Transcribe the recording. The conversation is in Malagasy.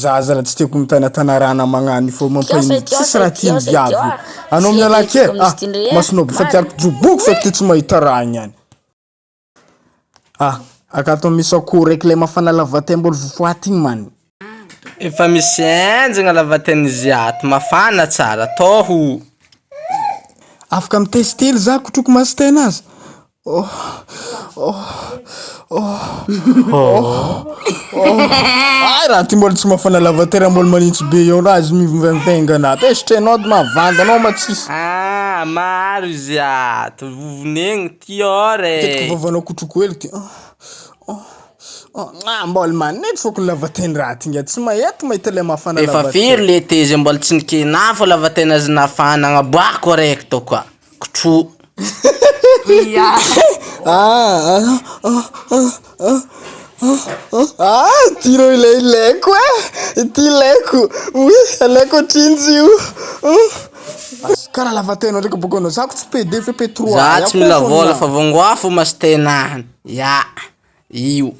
Za zala tsy tiako mitanatana rana magnano io fô mampahiny tsisy raha tiany viavy io. Anao miala kely ah masonao be fa tiako joboko feky ty tsy mahita raha niany. Ah akato misy akoho raiky le mafana lavatin mbola vofoaty igny man. Efa misy enjagna lavatin izy ato, mafana tsara, atao. Afaka mitesty hely za kotroko masitena azy. Oh oh oh oh oh Ay raha ty mbola tsy mafana lavatin mbola manintsy be eo raha izy mivemvengana ato. Esitry anao dy mavandy anao ma tsisy. Ah maro izy ato, vovonegny ty or e. Matetiky vavanao kotroko hely ty. Oh oh oh ah mbola manintsy fôko lavatin raha ty ngiahy tsy mahety mahita le mafana Efa lavatin. firy le te izy mbola tsy nikena fô lavatin azy nafana agnaboako araiky tô koa, kotro. Ah ah ah ah ah ah ah ty rô ilay ilaiko e, ty ilaiko, oui alaiko atrinjy io. Karaha lavatenao ndraiky bôka anao, za ko tsy P2 fa P3. Za tsy mila vôla fa vongoa fô masitena ya io.